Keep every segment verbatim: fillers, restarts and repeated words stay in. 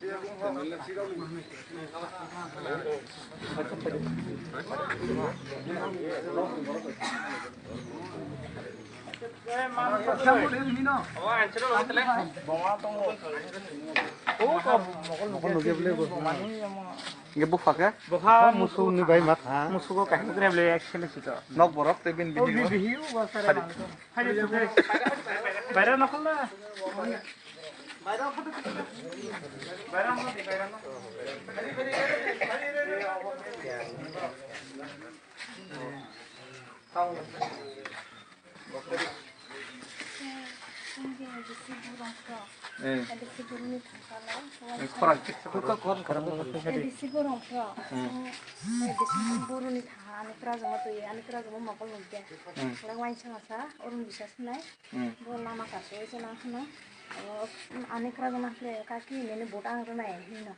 Hingke bupha khe? Bupha musu ni bai ma kha. Musugo kaham kre ble ek sele sito. Nok borok tei bini bini. Bihi u ba sare. Hai de tu kre. Baira nokol na. Baira nokol, baira nokol. Eh. Khorang kisa. Bisi borok rok. Hmm. Bisi borok ni thang ani kwrajak ma twi ani kwrajak ma mokol nukya. Hmm. Khorang waisa masa orun bisa sinai. Hmm. Bo lama kaso se nang khna. Ani kwrajak ma khle kaki nini bot ang rwnai hino.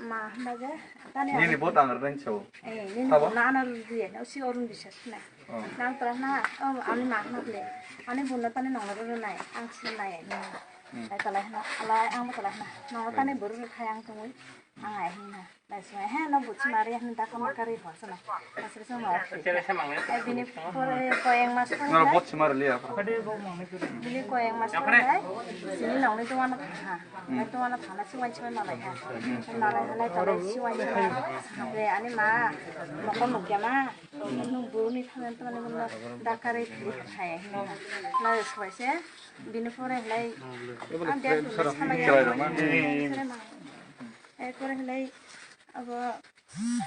Ma hwnba je tani nini bot ang rwnai sao. Eh, nini bot na ana rwnai si orun bisa sinai. Oh. Nang tra na, oh, ani ma hwnba khle. Ani bot na tani nong rwnai ang sinai. Hmm. Ai talai hna, alai ang bo talai hna. Nong tani bor khai ang tongwi. Ang ai hna. Lai sinai he no bot sinari hna da kama kari ho sana. Asri sama. Ai bini pore koyang mas pore. No bot simar liya. Bini koyang mas pore. Sini nong ni tuan ha. Ai tuan ha na si wan choi malai ha. Malai ha lai talai si wan choi. Re ani ma mokol nukya ma. Nung buru ni thanan thanan nung dakari thri thaya hinna. Na swai se bini pore hlai. Ang dia tu sama ya. Sere ma. Eh pore hlai abo.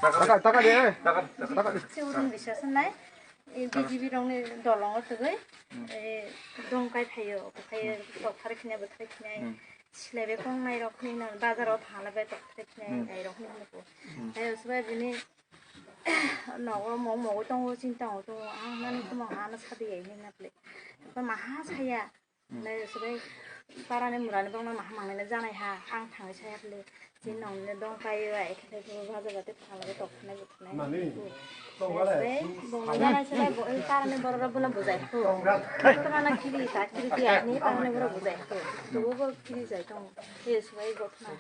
Taka taka de. Taka taka. Se urun bisa sanai. Eh B J P rong ni dolong o tugui. Eh dong kai thayo, kai tok thari khine bo thari khine. Silai be kong nai rok khine bazar o thangla be tok thari khine nai rok khine ko. Ayo sube bini Nogo mo mogo tongo, chini tongo, tongo. Ang nani tamo ano sadi ya ini naple. Ko maha saya. Nai sebai parani murani bongno maha mangnai janai ha. Ang thangai saya ple. Chini nong ne dong kai wa ekhe ko baja bate phala ko tok nai buknai. Mani. Sebai bongno janai sebai parani borok bula bujai ko. Tongana kiri ta kiri ti ani parani borok bujai ko. Tugo kiri jai tong. Ye sebai gotna.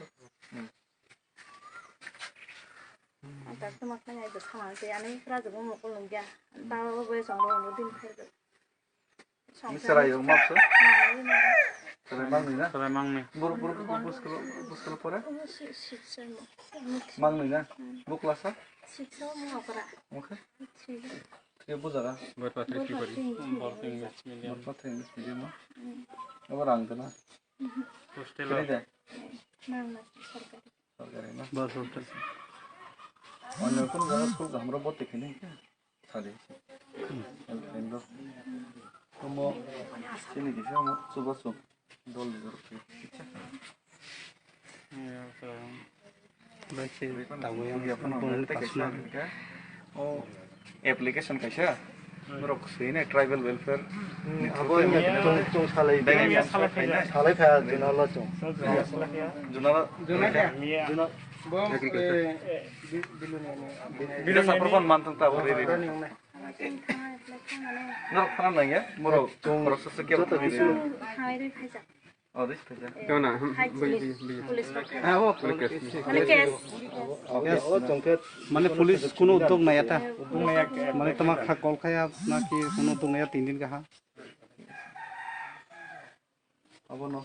Ang tak tuma khnai ai bwkha mang tei ani pura jabo mokol nungya. Tamo bo bai chwng rok din phai. Ni chwrai rok mak so? Chwrai mang ni na? Chwrai mang ni. Bor bor bor school school pore? Mang ni na? Bo class a? Six o mo okra. Okay. Three. Three bo jara? Borpatri Tripuri. Borpatri English medium. Borpatri English medium. Abo rang kana? Hostel. Kini de? Nang na sarkari. Sarkari na? Bas hostel. Onyo kun jaga school kaham rok bo tikini khe sadi. Helpline rok. Tomo chini kisa mo chubachu dol ni rok khe. Bai se tabuk yang bongni pasma. O application kaisa norok swina tribal welfare ni through abo tei tong tong salai dai salai khaina. Salai kha junala chung. Junala juna. Bom, eh, bi- biluni. Bila sapor kon mantong ta bo riri. Norok khana nangya, morok chung borok sese kebo joto thangwi bisu. Riri. Hai ri phaijak. Oh, this phaijak. Kena, hmm, Hai, bai, police. Bai, bai. Police rok hai. Ah, oh, police. Police. Mane case. Mane police kuno uddog naya ta. Mane tama kha call khaya na ki kuno uddog naya tin din kaha. Abono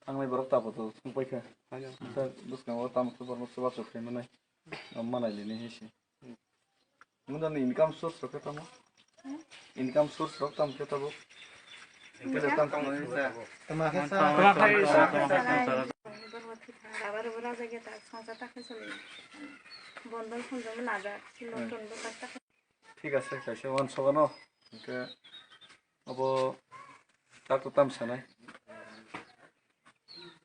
thangnai borok tabo to sungpai kha. Ayo. Sa bwskango tamo khe borok chubachu khai manai. Am manai lini hinsi. Munda ni income source rok khe tamo? Income source rok tamo khe tabo? Tamo khe sa. Tamo khe sa. Borok thwi thang, rubber bo raja geta songsa ta khe sali. Bondon khunjung naja, silo ton bo tak tak. Thik ase, kaisa uansukgano. Hwnkhe abo doctor tam sanai.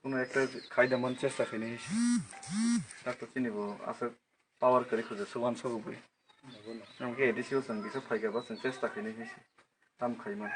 Kuno ekta khaida man chesta khainai se. Doctor chini bo aswk power kwrwi khuja se uansukgwi. Hwnkhe A D C o chwng kisa phaikha ba chwng chesta khainai se. Tam khaiman.